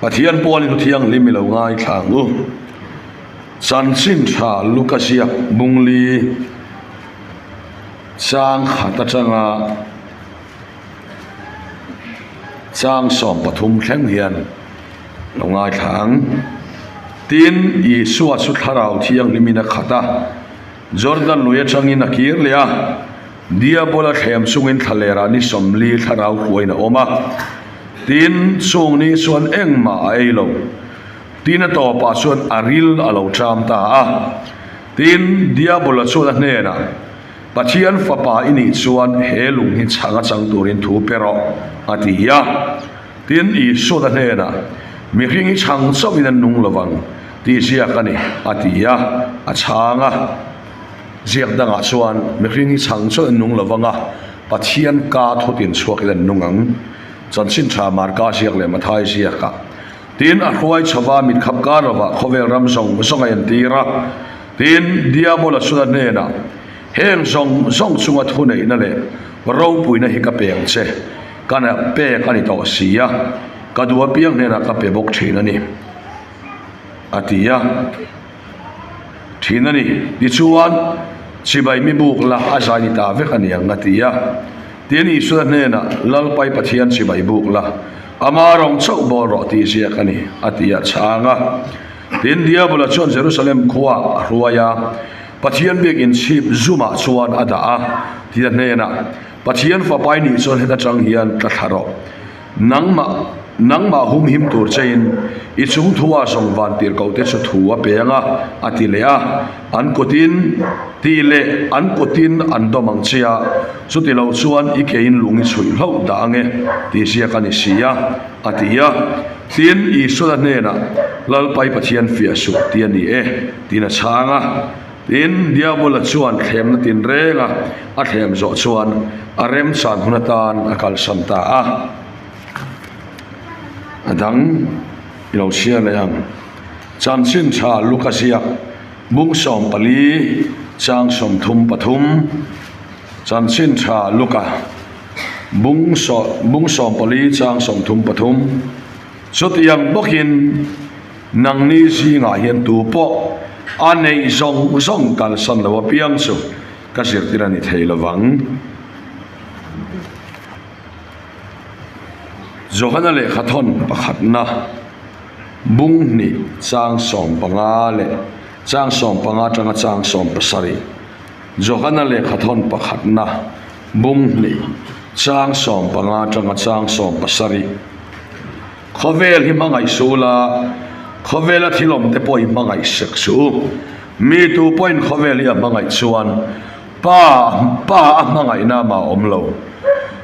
Pathian pualin thu thianghlim i lo ngaithla ang u. Chanchin tha Luka ziak bungli chang khat atanga chang 13 thleng hian lo ngaithla ang. Tin, Isua chu Thlarau Thianghlimin a khat a, Jordan lui atangin a kir leh a, Diabola thlem chungin thlalerah ni 40 thlarau hruaiin a awm a. Tin, chung ni chuan engmah a ei lo. Tin, a tawpah chuan a ril a lo ṭam ta a. Tin, Diabola chuan a hnenah, Pathian Fapa i nih chuan he lung hi chhang a chang turin thu pe rawh, a ti a. Tin, Isuan a hnenah, Mihring hi chhang chauhin an nung lovang, tih ziak a ni, a ti a, a chhang a. Ziak dangah chuan, Mihring hi chhang chauhin an nung lovang a, Pathian ka thutin chhuakin an nung ang. Chanchin tha Marka ziak leh Mathai ziakah. Tin, a hruai chhova mit khap kar lovah khawvel ram zawng zawng a entir a. Tin, Diabola chuan a hnenah, Heng zawng zawng chunga thuneihna leh ropuina hi ka pe ang che, ka na pek a ni tawh si a, ka duh apiang hnenah ka pe bawk thin a ni, a ti a. Thin a ni. Tichuan, chibai mi buk la a zai ni ta vek a ni ang, a ti a. Tin, Isua hnenah, Lalpai Pathian chibai buk la, ama rawng chauh bawl rawh tih ziak a ni, a ti a chhang a. Tin, Diabola chuan Jerusalem khua a hruai a, Pathian biak inchhip zumah chuan a dah a, ti a hnenah, Pathian Fapai nih chuan heta tang hian tla thla rawh. Nangmah, nangmah humhim tur chein i chung thua zawng van tirhkoh te chu thu a peng a, a ti leh a. An kutin tih leh an kutin an dawm ang che a, chuti lo chuan i kein lung i chhuih hlauh dah ange tih ziak a ni si a, a ti a. Tin, Isua hnenah, Lalpai Pathian fiah suh tih a ni e, tiin a chhang a. Tin, Diabola chuan thlemna tinreng a a thlem zawh chuan a remchan hun atan a kalsan ta a. A dang i lo chhiar leh ang. Chanchin tha Luka ziak bung 14 chang 33 Chanchin tha Luka bung bung 14 chang 33 Chutiang bawkin Nangni zingah hian tu pawh a neih zawng zawng kalsan lo apiang chu ka zirtir a ni thei lovang. Johana lehkhathawn pakhatna bung hnih chang 15 leh chang 15 atanga chang 17. Johana lehkhathawn pakhatna bung hnih chang 15 atanga chang 17. Khawvel hi hmangaih suh la, khawvela thil awm te pawh hi hmangaih sek suh u. Mi tu pawhin khawvel hi a hmangaih chuan Pa, Pa a hmangaihna mah a awm lo.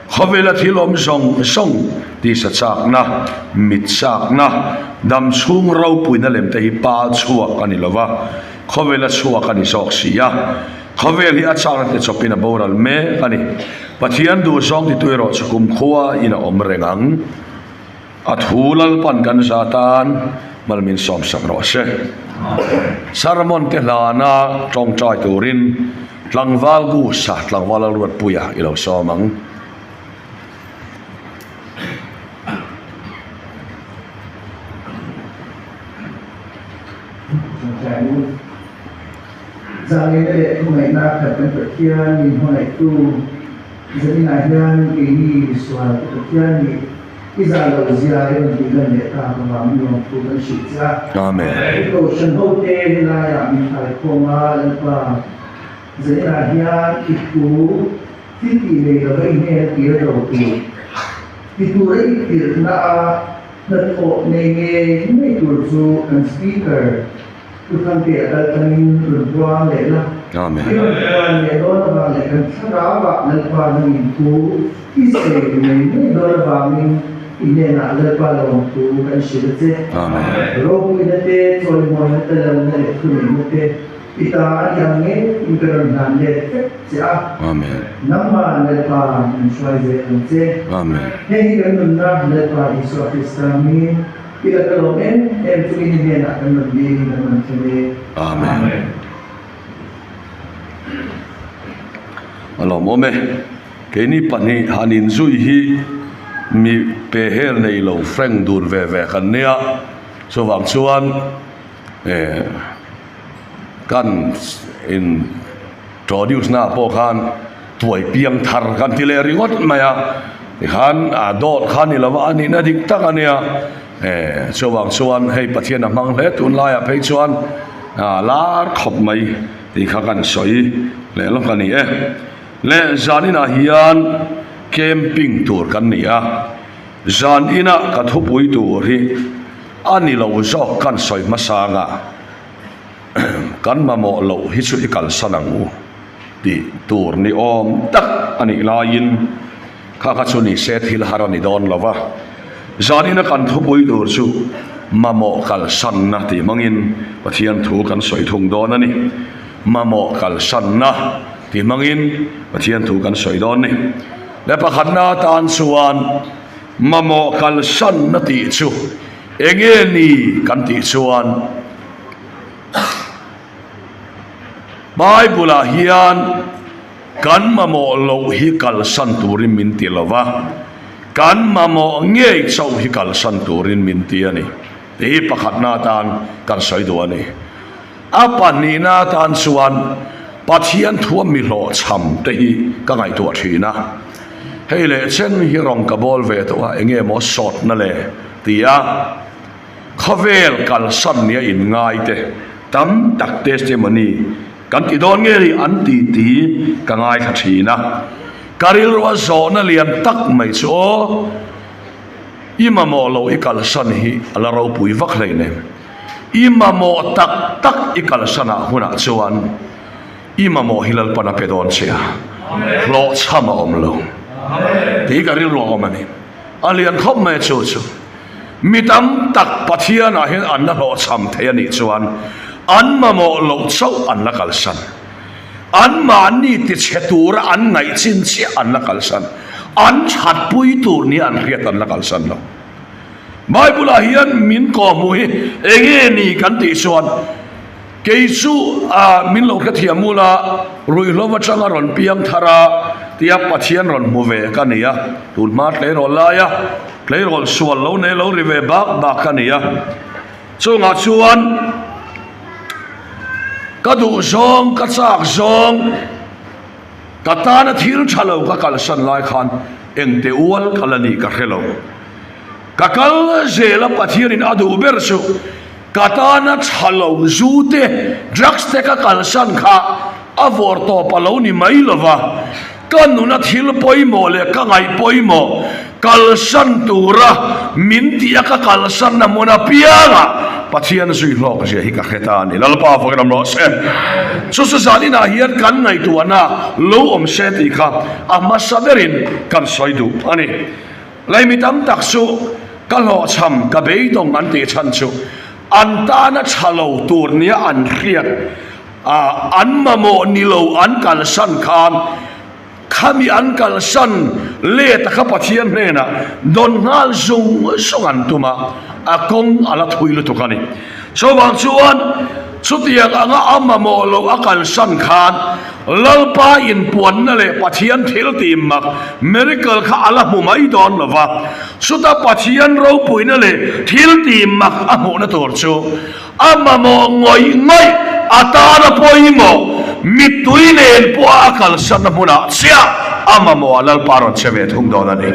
Khawvela thil awm zawng zawng tisa chakna, mit chakna, dam chhung ropuina lem te hi Pa chhuak a ni lo va, khawvela chhuak a ni zawk si a. Khawvel hi a chakna te chawpin a boral mek a ni. Pathian duhzawng titu erawh chu kumkhua in a awm reng ang. A thu Lalpan kan za tan mal min sawmsak rawh se. Sermon te hlana tawngtai turin tlangval Gusa tlangval Lalruatpuia i lo sawm ang. Zahngei leh thuhnaihna khat kan Pathian min hmangaihtu Zaninah hian keini misual te Pathian nih i zah loh zia i rawn tih lan leh tak avangin lawmthu kan hrilh che a. Amen. I kohhran hote helaiah min thlaikhawm a, Lalpa, zaninah hian i thu thil tih nei lova i hnen a tir lo tur, ti tura i tirhna a hnathawh nei ngei ngei tur chu kan Speaker, Tuthangte a kal tlangin rawn puang leh la. Amen. I rawn puan leh dawn avang leh kan thlarauah Lalpa nangin thu i sawi ngei ngei dawn avangin i hnenah Lalpa lawmthu kan hrilh a che. Amen. Ropuina te, chawimawina te, lalna leh thuneihna te i ta a ni ang ngei in ka rawn hlan let vek che a. Amen. Nangmah Lalpa min hruai zel ang che. Amen. Hei hi kan nunna Lalpa Isua Krista hmingin I la ka lawm em em chu i ni hnenah kan rawn ding in kan rawn thleng e. Amen. A lawmawm e. Keini pahnih han inzui hi Mi pe hel nei lo frank dun ve ve kan nia, chuvang chuan eh kan in introduce na ah pawh khan tuai piang thar kan ti leh ringawt mai a, tikhan a dawt kha ni lova a nihna dik tak a nia, eh chuvang chuan hei Pathian a hmang hle tunlaiah phei chuan a lar khawp mai tih kha kan sawi leh lawk a ni e. Leh zan inah hian camping tur kan ni a, zan inah ka thupui tur hi a ni lo zawk kan sawi hmasa anga kan mamawh loh hi chu i kalsan ang u tih tur ni awm tak a nih laiin kha kha chu ni se thil har a ni dawn lo va, zan ina kan thupui tur chu mamawh kalsanna tih hmangin Pathian thu kan sawi thung dawn a ni, mamawh kalsanna. Tih hmangin Pathian thu kan sawi dawn ni. Le pakhatna atan chuan mamawh kalsanna tih chu enge ni kan tih chuan Bible ah hian kan mamawh loh hi kalsan turin min ti lo va, kan mamawh ngei chauh hi kalsan turin min ti a ni. Tih hi pakhatna atan kan sawi duh a ni. A pahnihna atan chuan Pathian thua mi hlawhchham te hi ka ngaihtuah thin a, hei leh chen hi rawn ka bawl ve tawh a, enge maw sawtna le ti a, khawvel kalsan nia inngai te tam tak testimony kan ti dawn nge ni an ti ti ka ngaithla thin a, ka rilrua zawhna lian tak mai chu aw i mamawh loh i kalsan hi a la ropui vak hleinem. I mamawh tak tak i kalsanah hunah chuan i mamawh hi Lalpan a pe dawn che a, hlawhchham a awm lo tih hi ka rilru a awm a ni. A lian khawp mai a chu chu. Mi tam tak Pathianah hian an la hlawhchham thei a nih chuan an mamawh loh chauh an la kalsan. Anmahni tichhe tura an ngaih chin chiah an la kalsan. An thatpui tur nia an hriat an la kalsan lo. Bible ah hian min kawhhmuh hi enge ni kan tih chuan kei chu ah min lo hrethiam mul a, ruihhlo atanga rawn piang thar a tia Pathian rawn hmu ve ka ni a, tun hma tleirawl lai a tleirawl sual lo nei lo ri ve bak bak ka ni a, chungah chuan ka duh zawng ka chak zawng ka tana thil tha lo ka kalsan lai khan engte ual ka la nih ka hre lo. Ka kal zel a Pathianin a duh ber chu ka tana tha lo zu te, drugs te ka kalsan kha a vawr tawp a lo ni mai lo va, ka nuna thil pawimawh leh ka ngaih pawimawh kalsan tura min tih a ka kalsanna hmun apiangah Pathian zui hlawk zia hi ka hre ta a ni. Lalpa vawiin awm rawh se. Chu chu zan inah hian kan ngaihtuahna lo awm se tih kha a hmasa berin kan sawi duh a ni. Lei mi tam tak chu ka hlawhchham, ka beidawng an tih chhan chu an tana tha lo tur nia an hriat a, an mamawh ni lo an kalsan khan khami an kalsan let a kha Pathian hnenah dawn nghal zung zung an tum a, a kawng a la thui lutuk a ni. Chuvang chuan chutiang anga a mamawh loh a kalsan khan Lalpa inpuanna leh Pathian thil tih mak, miracle, kha a la hmu mai dawn lo va. Chuta Pathian ropuina leh thil tih mak a hmuhna tur chu a mamawh ngawih ngawih, a tana pawimawh, mittui nen pawha a kalsanna hmunah chiah a mamawh a Lalpa rawn che ve thung dawn a ni.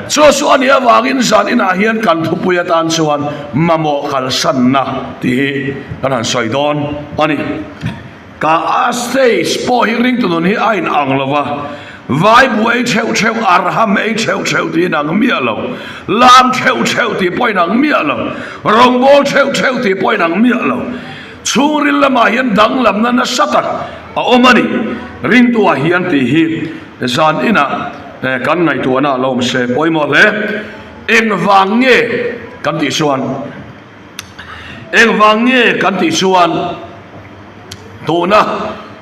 Chu chu a nih avangin zan inah hian kan thupui atan chuan mamawh kalsanna tih hi kan han sawi dawn a ni. Ka a stage pawh hi ringtu nun hi a in ang lo va, vai bu ei theuh theuh, arham ei theuh theuh tih in ang miah lo, lam theuh theuh tih pawh in ang miah lo, rawngbawl theuh theuh tih pawh in ang miah lo. Chhungril lamah hian danglamna nasa tak a awm a ni. Ringtu ah hian tih hi zan inah kan ngaihtuahna a lo awm se pawimawh hle. Engvang nge kan tih chuan? Engvang nge kan tih chuan tuna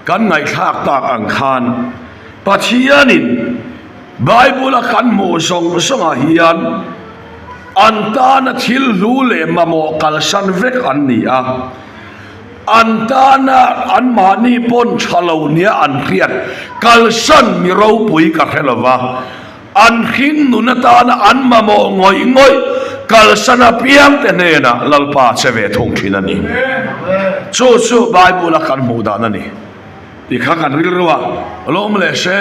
kan ngaihthlak tak ang khan Pathianin Bible-a kan hmuh zawng zawngah hian an tana thil hlu leh mamawh kalsan vek an ni a, an tana anmahni pawn tha lo nia an hriat kalsan mi ropui ka hre lo va. An hring nun atana an mamawh ngawih ngawih kalsan apiangte hnenah Lalpa che ve thung thin a ni. Chu chu Bible-a kan hmuh dan a ni tih kha kan rilru a lawm leh se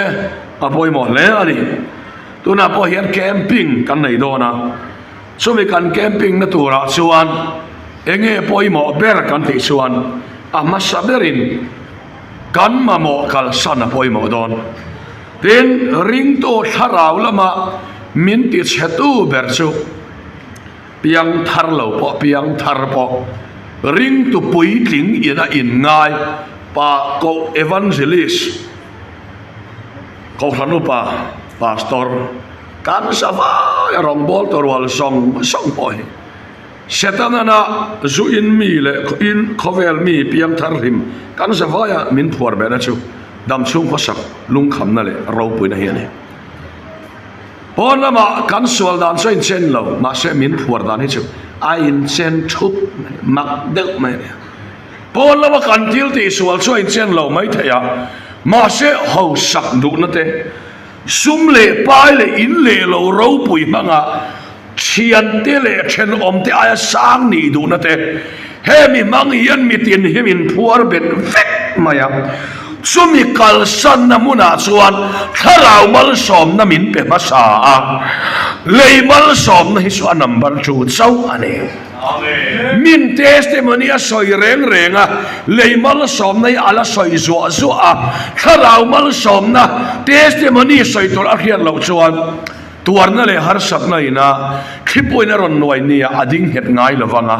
a pawimawh hle a ni. Tunah pawh hian camping kan nei dawn a, chumi kan camping na turah chuan enge pawimawh ber kan tih chuan a hmasa berin kan mamawh kalsan a pawimawh dawn. Tin, ringtu thlarau lama min tichhetu ber chu piang thar lo pawh, piang thar pawh, ringtu puitling ina inngai pa koh evangelist, Kohhran upa, pastor, kan zavai a rawngbawltu rual zawng zawng pawh hi Setanana zu in mi leh in khawvel mi piang thar hlim kan zavaia min phuar behna chu damchhung khawsak lungkhamna leh ropuina hi a ni. Pawn lamah kan sual dan chu a inchen lo, mahse min phuar dan hi chu a inchen thup mai, mak deuh mai a ni. Pawn lama kan thil tih sual chu a inchen lo mai thei a, mahse hausak duhna te, sum leh pai leh in leh lo ropui hmanga Thiante leh thenawmte aia sang nih duhna te, hemi hmang hian mitin hi min phuar bet vek mai a. Chumi kalsanna hmunah chuan thlarau malsawmna min pe hmasa a, lei malsawmna hi chu a number chu chauh a ni. Min testimony a sawi reng reng a, lei malsawmna hi a la sawi zuah zuah a, thlarau malsawmna testimony sawi tur a hriat loh chuan, Tuarna leh harsatna ina thlipuiin a rawn nuai nia a ding nghet ngai lo vang a,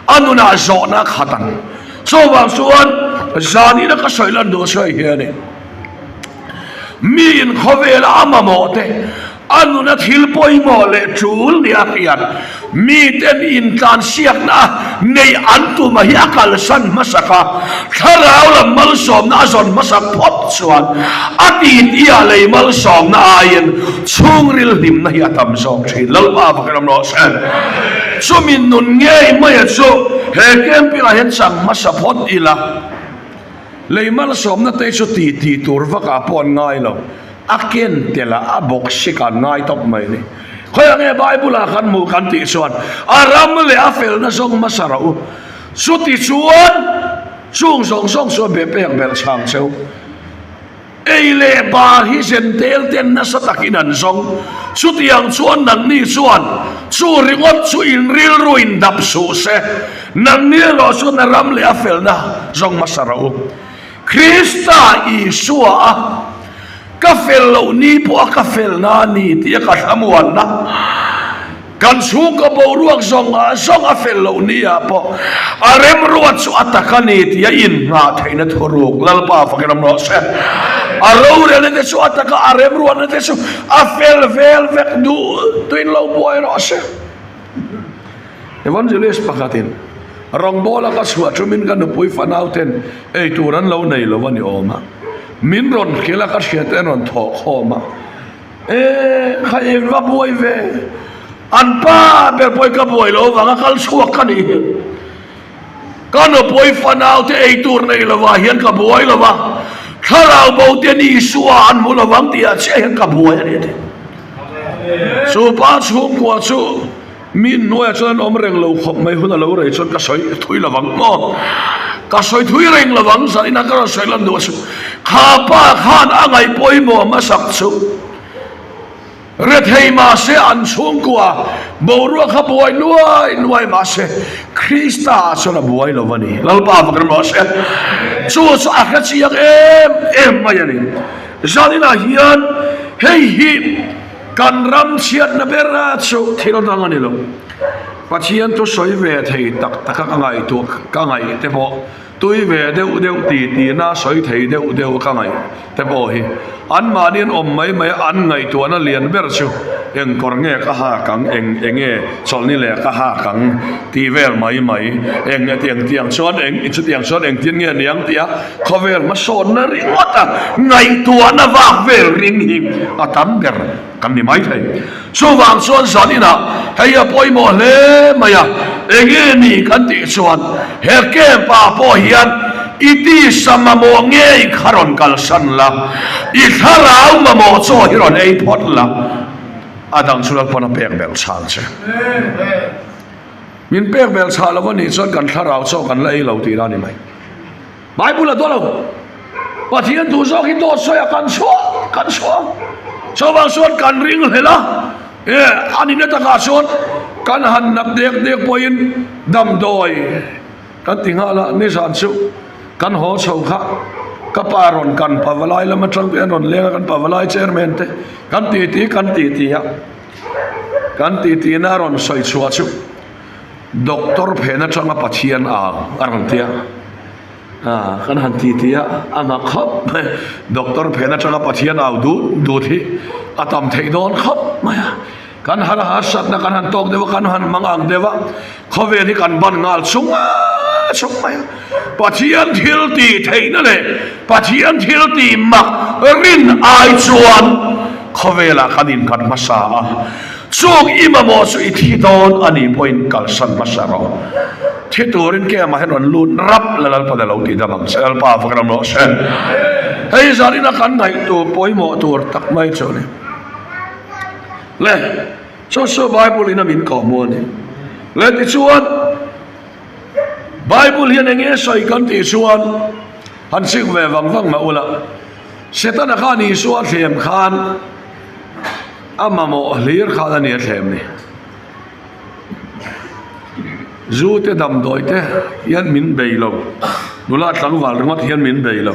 a nunah zawhna a khat ang. Chuvang chuan zanina ka sawi lan duh sawi hi a ni. Miin khawvela a mamawh te, a nuna thil pawimawh leh tul nia a hriat, miten intlansiakna neih an tuma hi a kalsan hmasak a, Thlarau lam malsawmna a zawn hmasak phawt chuan a titi-ah lei malsawmna aiin chhungril hlimna hi a tam zawk thin. Lalpa va ram rawh se. Chumi nun ngei maia chu he camping-ah hian chang hmasa phawt ila, lei malsawmna te chu titi tur vakah pawh an ngai lo, a ken tel a, a bawk sik an ngai tawp mai a ni. Khawiah nge Bible-ah kan hmuh kan tih chuan a ram leh a felna zawng hmasa rawh u. Chuti chuan chung zawng zawng chuan be pek belh chhang cheu. Ei leh bar hi zentel ten nasa takin an zawng. Chutiang chuan nangni chuan chu ringawt chu in rilru in dap suh se. Nangni erawh chuan a ram leh a felna zawng hmasa rawh u. Krista Isua a ka fel loh ni pawh a ka felna a ni tih a ka thlamuanna. Kan chhungkaw boruak zawng zawng a fel loh ni ah pawh a remruat chu a tak a ni tih a inngah theihna thuruk Lalpa fakin awm rawh se. A rorelna te chu a tak a, a remruatna te chu a fel vel vek duh tuin lo buai rawh se. Evangelist pakhatin rawngbawla ka chhuah tumin ka nupui fanau ten ei tur an lo nei lo a ni awm a, min rawn hrilh a, ka hriat te an rawn thawh khawm a. E, kha eng va buai ve? An pa ber pawhin ka buai lo vang a kal chhuak ka nih hi. Ka nupui fanau te ei tur nei lovah hian ka buai lo va, thlarau bo te ni Isua an hmu lo vang tih ah chiah hian ka buai a ni a ti. Chu pa chhungkua chu Mi hnuaiah chuan an awm reng lo khawp mai hun a lo rei chuan ka sawi thui lo vang maw? Ka sawi thui reng lo vang zan inah ka rawn sawi lan duh a chu. Kha pa khan a ngaih pawimawh hmasak chu rethei mahse an chhungkua boruak kha buai nuai nuai mahse Krista ah chuan a buai lo a ni. Lalpa vak ram rawh se. Chu chu a hre chiang em em mai a ni. Zan inah hian hei hi Kan ram chhiatna ber chu thil dang a ni lo. Pathian chu sawi ve thei tak taka ka ngaihtuah ka ngaih te pawh tui ve deuh deuh ti tina sawi thei deuh deuh ka ngaih te pawh hi anmahni an awm mai mai a, an ngaihtuahna lian ber chu eng kawr nge ka hak ang, eng eng nge chawlhni leh ka hak ang tih vel mai mai, eng eng tiang chuan eng chutiang chuan engtin nge niang tia Khawvel hmasawnna ringawt a ngaihtuahna vak vel ring hi a tam ber kan ni mai thei. Chuvang chuan zan inah hei a pawimawh hle mai a, enge ni kan tih chuan he camp ah pawh hian i tisa mamawh ngei kha rawn kalsan la, i thlarau mamawh chaw hi rawn ei phawt la. A dang chu Lalpan a pek belh chhang che. Min pek belh chhah lo a nih chuan kan thlarau chaw kan la ei lo tihna a ni mai. Bible a daw lo. Pathian duh zawk hi dawt sawi a kan chhuah kan chhuah. Chuvang chuan kan ring hlel a, e a nihna takah chuan kan han nat dek dek pawhin damdawi kan ti nghal a, nizan chu kan haw chho kha ka pa rawn kan pavalai lam atang te an rawn leng a, kan pavalai chairman te kan titi kan titi a, kan titi na a rawn sawi chhuah chu. Doctor phen atanga Pathian ang a rawn ti a, ah kan han ti ti a, a ngah khawp mai. Doctor phen atanga Pathian au dut dut hi a tam theih dawn khawp mai a. Kan han harsatna kan han tawk deuh a, kan han hmang ang deuh a, khawvel hi kan ban nghal chung chung mai a. Pathian thil tih theihna leh Pathian thil tih mak rin ai chuan khawvelah kan innghat hmasa a. Chung i mamawh chu i thi dawn a nih pawhin kalsan hmasa rawh. Thi turin keimah hian rawn lut rap la Lalpan a lo tih dam ang che. Lalpa fak ram rawh se. Hei zarina kan ngaih tur pawimawh tur tak mai chu a ni. Le, chu chu Bible in a min kawhhmuh a ni. Le tichuan Bible hian eng nge sawi kan tih chuan han chik ve vang vang mah ula. Setana khan Isua thlem khan A mamawh hlir khan a ni a thlem ni. Zu te damdawi te hian min bei lo, nula tlangval ringawt hian min bei lo.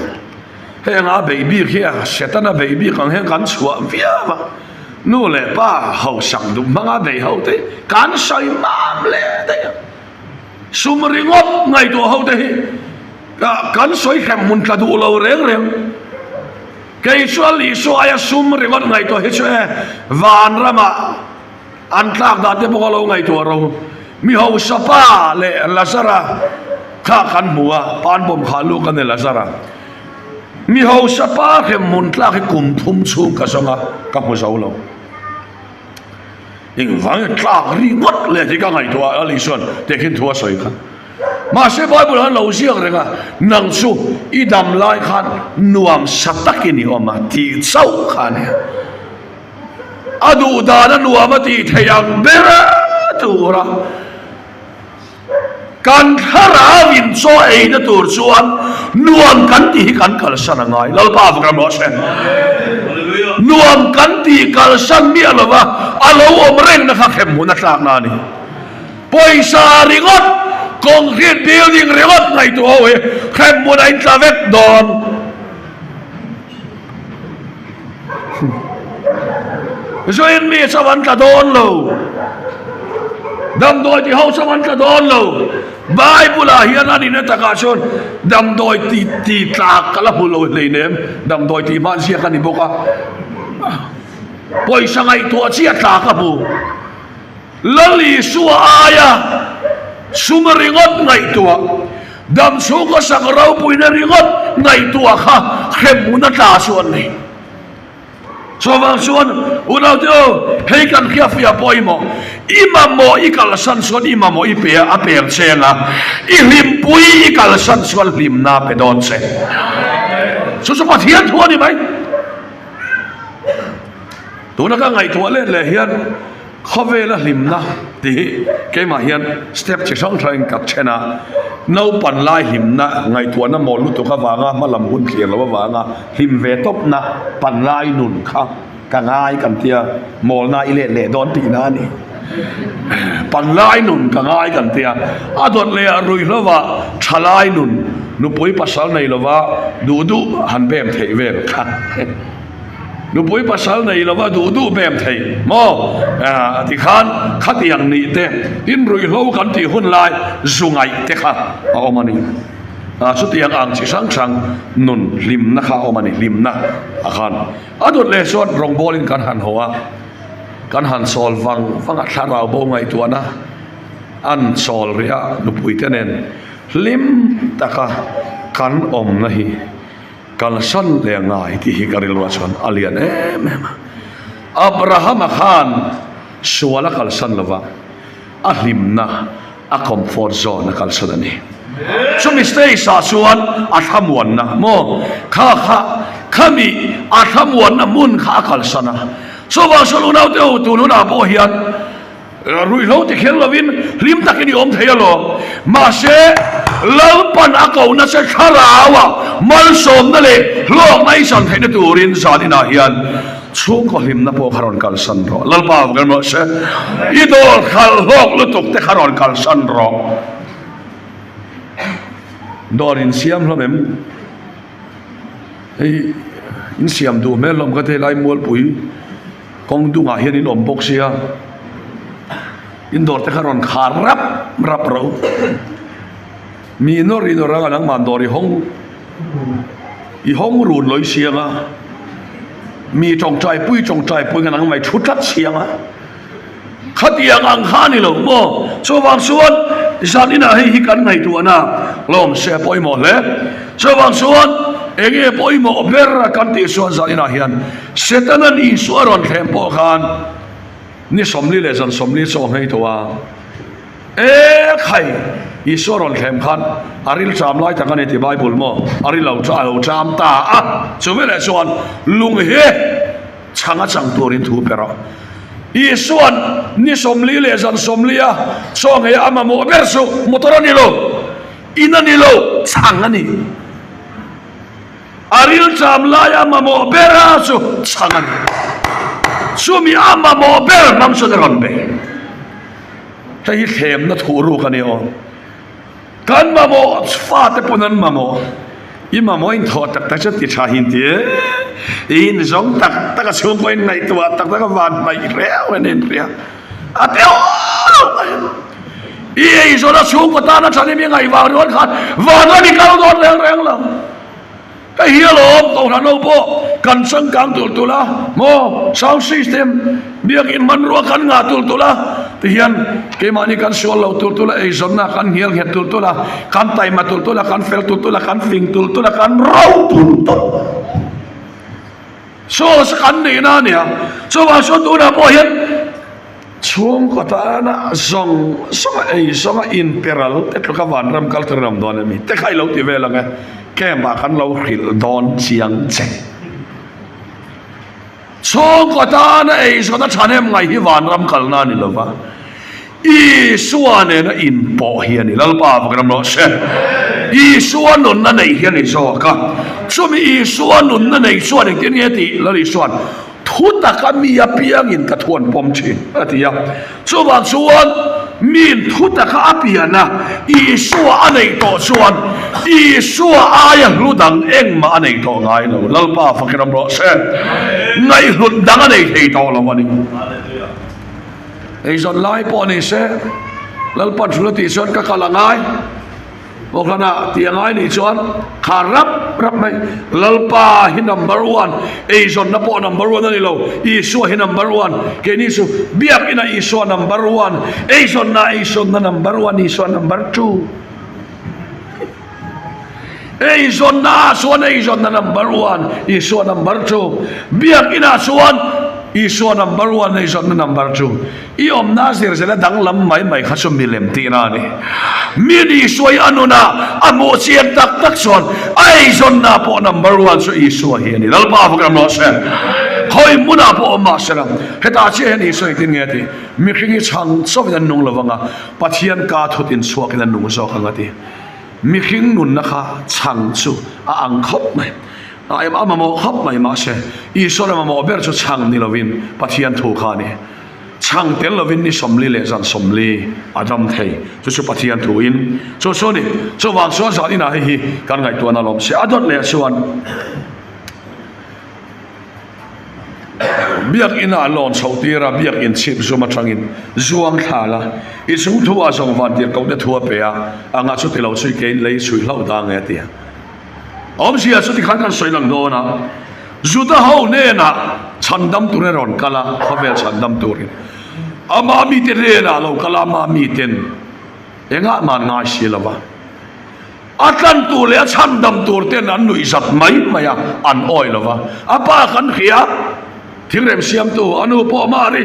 Heng a beih bik hi a Setana beih bik ang hian kan chhuah viau a, nu leh pa hausak duh hmanga beih ho te kan sawi mam leh daih a. Sum ringawt ngaihtuah ho te hi kan sawi hrem hmun tla duh lo reng reng. Kei chuan Isua aia sum ringawt ngaihtuah hi chu e, vanramah an tlak dan te pawh ka lo ngaihtuah ro. Mi hausa pa leh Lazara kha kan hmu a, pan bawm kha lu ka ni Lazara. Mi hausa pa hremhmun tlak hi kum thum chhung ka zawng a, ka hmu zo lo. Engvangin tlak ringawt leh hi ka ngaihtuah a, Lal Isua'n tehkhin thu a sawi kha. Mahse Bible han lo ziak reng a, nang chu i dam lai khan nuam sa takin i awm a tih chauh kha a nia. A duh dan a nuam a tih theih ang ber tura kan thlarau in chaw eina tur chuan nuam kan tih hi kan kalsan a ngai. Lalpa vak ram rawh se. Nuam kan tih kalsan miah lova a lo awm rengna kha hremhmun a tlakna a ni. Pawisa ringawt, concrete building ringawt ngaihtuah ho hi hremhmun a intla vek dawn. Zuin mi chauh an tla dawn lo. Damdawi ti ho chauh an tla dawn lo. Bible ah hian a nihna takah chuan damdawi ti ti tlak ka la hmu lo hleinem. Damdawi tih hman ziak a ni bawk a. Pawisa ngaihtuah chiah tla ka hmu. Lal Isua aia sum ringawt ngaihtuah, dam chhungkaw sak ropuina ringawt ngaihtuah kha hremhmun a tla chu an ni. Chuvang chuan unaute aw, hei kan hriatfiah pawimawh, i mamawh i kalsan chuan i mamawh i pe a peng cheng a, i hlimpui i kalsan chuan hlimna a pe dawn che. Chu chu Pathian thu a ni mai. Tuna ka ngaihtuah let leh hian khawvela hlimna tih hi keimah hian step chi hrang hrangin ka then a, naupan lai hlimna ngaihtuahna mawl lutuk avanga hma lam hun thlir loh avanga hlim ve tawpna pan lai nun kha ka ngai kan tia mawlna i let leh dawn tihna a ni. Pan lai nun ka ngai kan tia a dawt leh ah ruihhlo ah tha lai nun nupui pasal nei lova duh duh han bem theih vel kha. Nupui pasal nei lova duh duh bem thei maw? A ti khan khatiang nih te, tin ruihhlo kan tih hun lai zu ngaih te kha a awm a ni. Chutiang ang chi hrang hrang nun hlimna kha a awm a ni, hlimna a khan. A dawt leh chuan rawngbawlin kan han haw a, kan han chawl vang vang a, thlarau bo ngaihtuahna an chawl rih a, nupuite nen hlim taka kan awmna hi. Kalsan leh ngai tih hi ka rilruah chuan a lian em em a. Abrahama khan sual a kalsan lova, a hlimna, a comfort zone a kalsan a ni. Chumi stage ah chuan a thlamuanna maw kha kha khami a thlamuanna hmun kha a kalsan a. Chuvang chuan unaute ho tun hunah pawh hian ruihhlo ti kher lovin hlim takin i awm thei alawm. Mahse, Lalpan a ko nasa thlarauah malsawmna leh hlawkna i chan theihna turin zan inah hian chhungkaw hlimna pawh kha rawn kalsan rawh. Lalpa vek rawh se, i dawr khalh hlawk lutuk te kha rawn kalsan rawh. Dawr insiam hlawm em? Hei in siam duh hmel hlawm ka ti helai mualpui kawng dungah hian in awm bawk sia in dawr te kha rawn khar rap rap ro mi nawr in awr anga nangmah dawr i hawng i hawng run lawi siang a mi tawngtai pui tawngtai pui nga nangmah i thu tlat siang a. Khatiang ang kha a ni lo maw? Chuvang chuan zan inah hei hi kan ngaihtuahna lawm se a pawimawh hle. Chuvang chuan eng nge pawimawh ber a kan tih chuan zan inah hian Setana'n Isua a rawn thlem pawh khan ni 40 leh zan 40 chaw nghei tawh a. E khai! Isua rawn thlem khan a rilṭam lai tak a ni tih Bible maw? A ri lo a lo ṭam ta a. Chu veleh chuan lung hi. Chhang a chang turin thu pe rawh. Isua'n ni 40 leh zan 40 a chaw ngei a mamawh ber chu motor a ni lo, in a ni lo, chhang a ni. A rilṭam laia mamawh ber a chu chhang a ni. Chumi a mamawh ber hmang chuan a rawn bei. Hei hi thlemna thuhruk a ni aw. Kan mamawh fate pawn an mamawh, i mamawh in thawh tak tak chu ti tha hin ti e, i in zawng tak tak a chhungkaw in ngaihtuah tak tak a van hnaih reu in inhria a teuh lo mai. I eizawn a chhungkaw tan a thanim i ngaih vang ringawt khan van ram i kal dawn reng reng lo. Hei hi alawm Kohhran ho pawh kan changkang tulh tulh a, maw sound system biakin hmanrua kan ngah tulh tulh a, tihian keimahni kan sual lo tulh tulh a, eizawnna kan nghial nghet tulh tulh a, kan taima tulh tulh a, kan fel tulh tulh a, kan fing tulh tulh a, kan ro tulh tulh. Source kan nihna a nia. Chuvang chuan tunah pawh hian Chhungkaw tana zawng zawnga ei zawnga inperal te tluka vanram kal tur an awm dawn emi te kha i lo ti vel ang e, camp ah kan lo hrilh dawn chiang che. Chhungkaw tana ei zawna thahnem ngaih hi vanram kalna a ni lova, Isua nena inpawh hi a ni. Lalpa vak ram rawh se. Isua nunna neih hi a ni zawk a, chumi Isua nunna nei chuan engtin nge tih Lal Isua'n Thu taka mi apiangin ka thu an pawm thin, a ti a. Chuvang chuan miin thu taka a pian a, Isua a neih tawh chuan Isua aia hlu dang engmah a nei tawh ngai lo. Lalpa fakin awm rawh se. Ngaihhlut dang a nei thei tawh lo a ni. Eizawn lai pawh ni se, Lalpan hrul a tih chuan ka kal a ngai. Kohhranah tih a ngai nih chuan kha rap rap mai. Lalpa hi number one, eizawnna pawh number one a ni lo, Isua hi number one, keini chu biakina Isua number one, eizawnna eizawnna number one, Isua number two. Eizawnna ah chuan eizawnna number one, Isua number two, biakina chuan Isua number one, eizawnna number two. I awmna zir zela danglam mai mai kha chu milem tihna a ni. Mi ni Isuai a nuna a hmuh chian tak tak chuan a eizawnna pawh number one chu Isua hi a ni. Lalpa vak ram rawh se. Khawi hmunah pawh awm mah sela, hetah chiah hian Isua engtin nge a tih? Mihring hi chhang chauhin an nung lo vang a, Pathian ka thut inchhuakin an nung zawk ang a ti. Mihring nunna kha chhang chu a ang khawp mai. A mamawh khawp mai mahse, Isua la mamawh ber chu chhang ni lovin Pathian thu kha a ni. Chhang tel lovin ni 40 leh zan 40 a dam thei. Chu chu Pathian thuin chu chu a ni. Chuvang chuan zan inah hei hi kan ngaihtuahna lawm se. A dawt leh chuan Biakinah lawn chhoh tir a, biakin chhip zum atangin zuang thla la, i chung thu ah zawng van tir kohte thu a pe a, anga chuti lo chu i kein lei chhui hlauh da nge a ti a. Awmzia chu tikhan kan sawi lang dawn a, Juda ho hnenah chhandam turin a rawn kal a, khawvel chhandam turin. Ama mite hnenah a lo kal a, ama miten engah mah an ngai si lo va. A tlan tur leh a chhandam tur ten an nuih zat mai mai a, an awi lo va. A pa kan hria, thingrem siamtu, a nu pawh Mari,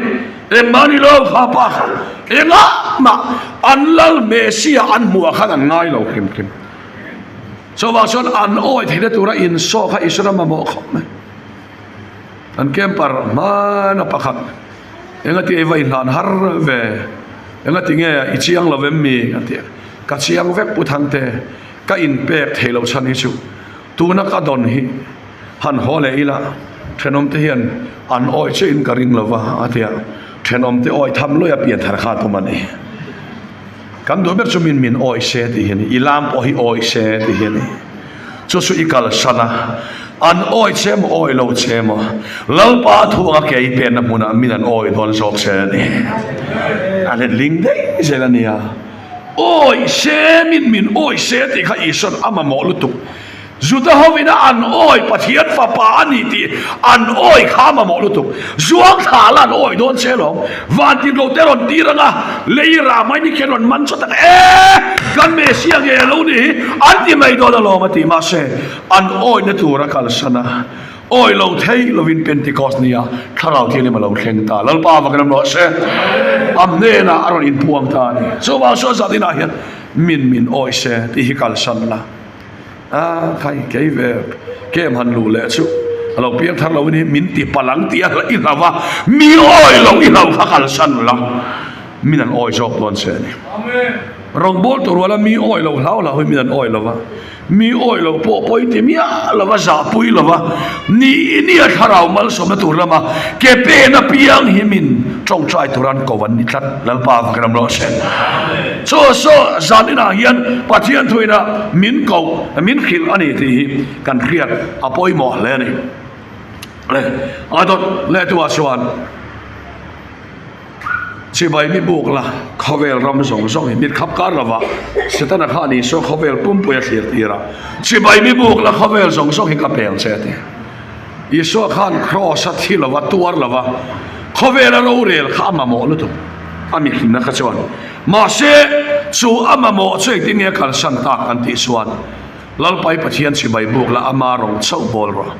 engmah a ni lo kha pa kha, engah mah an lal Messiah an hmuh ah khan an ngai lo hrim hrim. Chuvang chuan an awi theihna tura insawh kha Isua mamawh khawp mai. An camper hmana pakhat engati ei va inhlan har ve engati nge i chiang lo em mi a ti a, ka chiang vek Pu Thangte ka inpek thei lo chhan hi chu tuna ka dawn hi han haw leh ila thenawm te hian an awih che in ka ring lo va a ti a, thenawm te awih tham luai a pian thar kha tum a ni. Kan duh ber chu min min awih se tih hi a ni, i lam pawh hi awih se tih hi a ni. Chu chu i kalsan a, an awih che maw awih lo che maw, Lalpa thu anga ke i penna hmunah min an awih dawn zawk che a ni. A letling daih zel a nia. Awih se, min min awih se tih kha Isua'n a mamawh lutuk. Juda hovina an awi Pathian fapa a ni tih an awi kha a mamawh lutuk. Zuang thla la an awi dawn che lawm. Vantin lo te rawn tir anga lei rah mai ni khian rawn man chawt ang e kan Messiah nge a lo ni hi an ti mai dawn alawm a ti. Mahse an awina tur a kalsan a, awi lo thei lovin Pentecost nia Thlarau Thianghlim a lo thleng ta. Lalpa va kan rawh se. A hnenah a rawn inpuang ta a ni. Chuvang chuan zan inah hian min min awi se tih hi kalsan la. A khai kei ve kem han luh leh chu a lo piang thar lo in hi min ti palh ang tih a i hlau a, mi awi lo i hlau kha kalsan la min an awi zawk dawn che a ni. Rawngbawltu ruala mi awi lo hlau hlau hi min an awi lo va, mi awi lo pawh pawi ti miah lo va, zahpui lo va, ni nia thlarau malsawmna tur lama ke pen apiang hi min tawngtai tur an ko an ni tlat. Lalpa va kan rawh se. Chu saw zan inah hian Pathian thuina min koh, min hrilh a ni tih hi kan hriat a pawimawh hle a ni. Le, a dawt leh tuah chuan chibai mi buk la khawvel ram zawng zawng hi mit khap kar lova Setana kha ni saw khawvel pumpui a thlir tir a, chibai mi buk la khawvel zawng zawng hi ka pel che a ti. Isua khan kraws a thi lova, tuar lova, khawvela rorel kha a mamawh lutuk a mihrinna kha chuan. Mahse, chu a mamawh chu engtin nge a kalsan tak an tih chuan, Lalpai Pathian chibai buk la ama rawng chauh bawl rawh.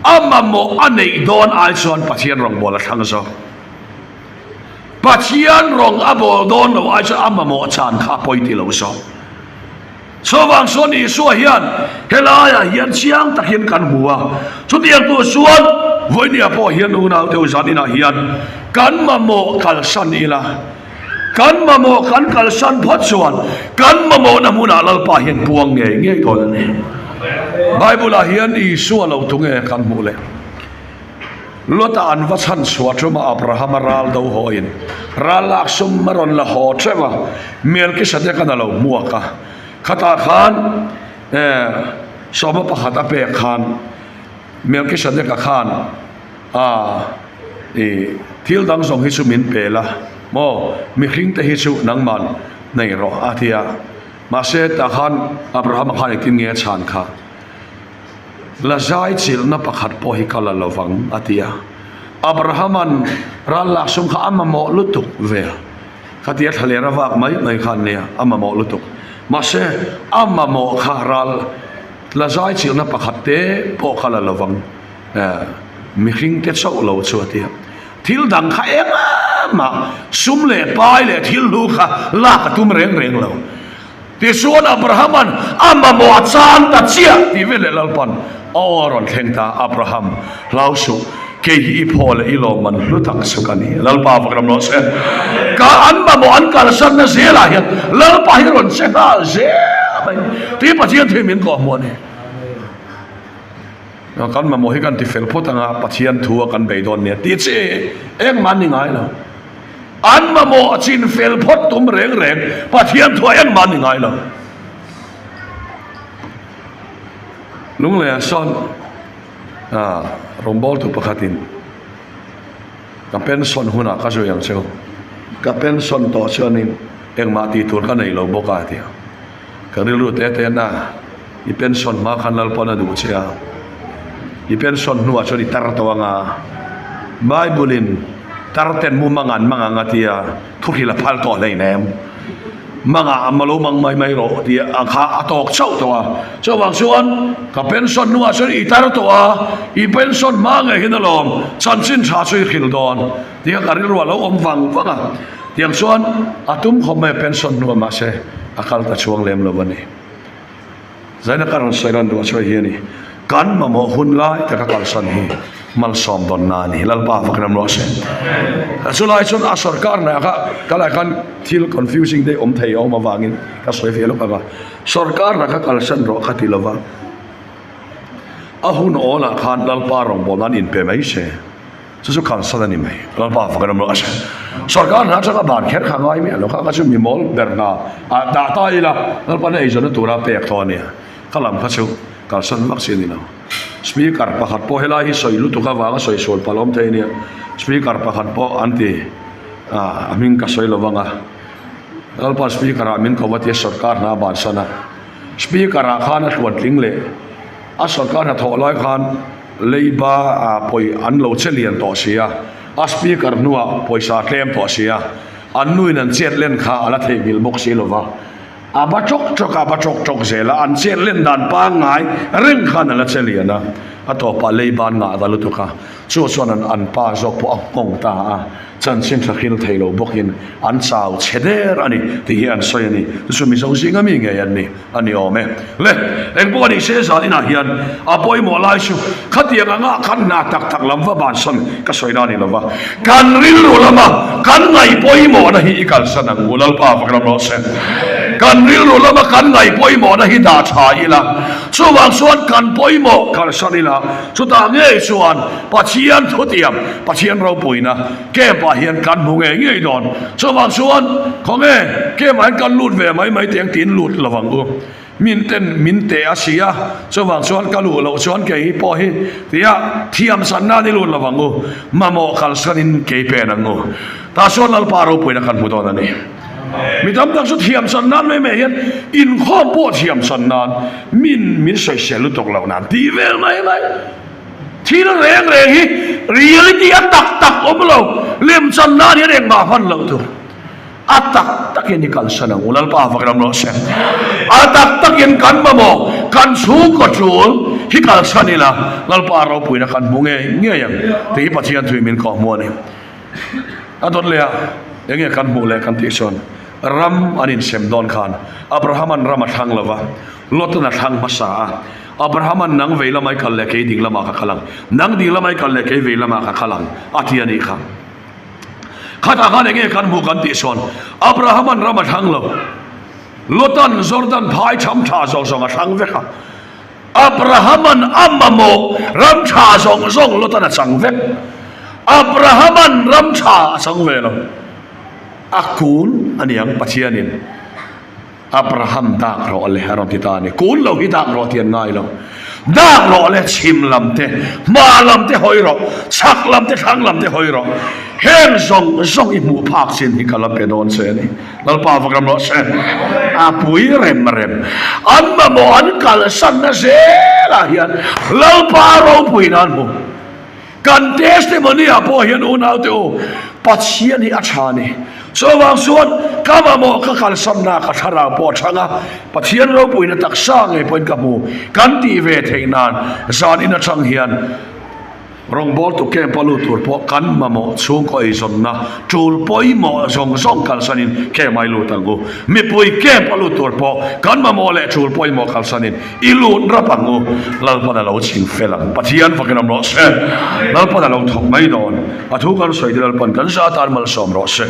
A mamawh a neih dawn ai chuan Pathian rawngbâwl a thlang zawk. Pathian rawng a bawl dawn lo ai chuan a mamawh chan kha a pawi ti lo zawk. Chuvang chuan Isua hian helaiah hian chiang takin kan hmu a, chutiang tur chuan vawinia pawh hian unaute u zan inah hian kan mamawh kalsan ila, kan mamawh kan kalsan phawt chuan kan mamawhna hmunah Lalpa hian puang ngei ngei dawn a ni. Bible-ah hian Isua lo tu nge kan hmuh leh? Lota an va chhan chhuah ṭum a, Abrahama ral do hawiin ral lak sum a rawn la haw ṭeuh a, Melkisedeka'n a lo hmuak a. Khatah khan sawma pakhat a pek khan Melkisedeka khan a i thil dang zawng hi chu min pe la maw, mihring te hi chu nangman nei rawh a ti a. Mahse tah khan Abrahama khan engtin nge a chhan kha? La zai chilhna pakhat pawh hi ka la lo vang, a ti a. Abrahama'n ral lak sum kha a mamawh lutuk ve a. Khatia thlaler a vak mai mai kha an nia, a mamawh lutuk. Mahse, a mamawh kha ral la zai chilhna pakhat te pawh ka la lo vang, mihring te chauh lo chu, a ti a. Thil dang kha engmah sum leh pai leh thil hlu kha lak a tum reng reng lo. Tichuan Abrahama'n a mamawh a chan ta chiah tih veleh Lalpa'n a aw a rawn thleng ta, Abraham, hlau suh, kei hi i phaw leh i lawmman hlu tak chu ka ni. Lalpa va ram rawh se. Ka an mamawh an kalsanna zelah hian Lalpa hi rawn che nghal zel mai tih Pathian thu hi min kawhhmuh a ni. Kan mamawh hi kan ti fel phawt anga Pathian thu a kan bei dawn nia tih chi engmah an ni ngai lo. An mamawh a chin fel phawt tum reng reng Pathian thu ah engmah an ni ngai lo. Lungleiah sawn rawngbawltu pakhatin ka pension hunah ka zui ang cheu, ka pension tawh chuanin engmah tih tur ka nei lo bawk a ti a. Ka rilru te te na i pension hma khan Lalpawn a duh che a, i pension hnuah chuan i tar tawh ang a, Bible in tar ten mu mang an mang ang a tia thuhril a phal tawh hleinem, mangah a lo mang mai mai rawh tih a kha a tawk chauh tawh a, chuvang chuan ka pension hnuah chuan i tar tawh a, i pension hma ngei hian alawm chanchin tha chu i hrilh dawn. Tia ka rilru a lo awm vang vang a, tiang chuan a tum khawp mai a pension hnuah mahse a kal ta chhuang lem lo a ni. Zaina ka rawn sawi lan duh a chuai hi a ni, kan mamawh hun lai taka kalsan hi. Malsawm dawnna a ni. Lalpa fak ram rawh se. Chulai chuan a sorkar hna kha ka lai khan thil confusing te awm thei a awm avangin ka sawi ve lawk ang a. Sorkar hna kha kalsan rawh kha ti lova a hun awlah khan Lalpa rawngbawlna an inpe mai se. Chu chu kalsan a ni mai. Lalpa fak ram rawh se. Sorkar hna atanga ban kher kha ngai miah lo kha kha chu mi mawl ber hna ah dah ta ila Lalpa na eizawnna tura pek tawh a nia. Ka lam kha chu kalsan vak chi a ni lo. Speaker pakhat pawh helai hi sawi lutuk avanga sawi sual palh awm thei a nia. Speaker pakhat pawh an ti ah a hming ka sawi lo vang a. Lalpa speaker ah min ko va tia sorkar hna a bansan a. Speaker ah khan a hluan tling leh a sorkar hnathawh lai khan leiba ah pawi an lo che lian tawh si a. A speaker hnuah pawisa tlem tawh si a. An nuin an chet len kha a la theihnghilh bawk si lo va. A ba ṭawk ṭawk a, a ba ṭawk ṭawk zel a, an chet len dan pangngai reng khan a la che lian a, a tawpah lei ban ngah ta lutuk a, chu chuan an an pa zawk pawh a nghawng ta a, chanchin tha hril thei lo bawkin an chau chhe der a ni tih hi an sawi a ni, chu chu Mizo zinga mi ngei an ni a ni awm e. Le, eng pawh a nih se zan inah hian a pawimawh lai chu khatiang anga khan hna tak tak lam va bansan ka sawi na a ni lova, Kan rilru lama kan ngaih pawimawhna hi i kalsan ang u, Lalpa fak ram rawh se. Kan rilru lama kan ngaih pawimawhna hi dah tha ila, chuvang chuan kan pawimawh kalsan ila, chutah ngei chuan Pathian thutiam, Pathian ropuina camp ah hian kan hmu ngei ngei dawn. Chuvang chuan khawnge camp ah hian kan lut ve mai mai tih ang tiin lut lo ang u. Min ten min teh a si a, chuvang chuan ka luh loh chuan kei hi pawh hi tia thiam san nan i lut lo ang u, mamawh kalsanin kei pen ang u. Tah chuan Lalpa ropuina kan hmu dawn a ni. Mi tam tak chu thiam san nan mai mai hian inkhawm pawh thiam san nan min min sawisel lutuk loh nan tih vel mai mai. Thil reng reng hi reality a tak tak awm lo, lemchan nan hian engmah hman loh tur. A tak takin i kalsan ang u, Lalpa vak ram rawh se. A tak takin kan mamawh, kan chhungkaw tul hi kalsan ila, Lalpa ropuina kan hmu ngei ngei ang tih hi Pathian thui min kawh hmu a ni. A dawt leh a, enge kan hmuh leh kan tih chuan ram an insem dawn khan Abraham-a'n ram a thlang lo va, Lot-a'n a thlang hmasa a. Abraham-a'n nang vei lamah i kal leh kei ding lamah ka kal ang, nang ding lamah i kal leh kei vei lamah ka kal ang a ti a nih kha. Khatah khan enge kan hmuh kan tih chuan Abraham-a'n ram a thlang lo, Lot-a'n Jordan phai tham tha zawng zawng a thlang vek a, Abraham-a'n a mamawh ram tha zawng zawng Lot-a'n a chang vek. Abraham-a'n ram tha a chang ve lo, a kun a niang Pathianin. Abraham dak rawh le a rawn ti ta a ni. Kun lo hi dak rawh tih an ngai lo. Dak rawh le chhim lam te, hma lam te hawi rawh, chhak lam te, thlang lam te hawi rawh. Heng zawng zawng i hmuh phak chin hi ka la pe dawn che a ni. Lalpa vak ram rawh se. A pui rem rem. An mamawh an kalsanna zelah hian Lalpa ropui nan hmu. Kan testimony ah pawh hian unaute u, Pathian hi a tha a ni. Chuvang chuan ka mamawh ka kalsamna ka thlarau pawh a thang a, Pathian ropuina taksa ngei pawhin ka hmu kan tih ve theih nan zan in atang hian rawngbawltu camp a lut tur pawh kan mamawh chhungkaw eizawnna tul pawimawh zawng zawng kalsanin camp ah i lut ang u. Mipui camp a lut tur pawh kan mamawh leh tul pawimawh kalsanin I lut rap ang u, Lalpan a lo ching fel ang. Pathian fakin awm rawh se. Lalpan a lo thawk mai dawn. A thu kan sawi te Lalpan kan za atan malsawm rawh se.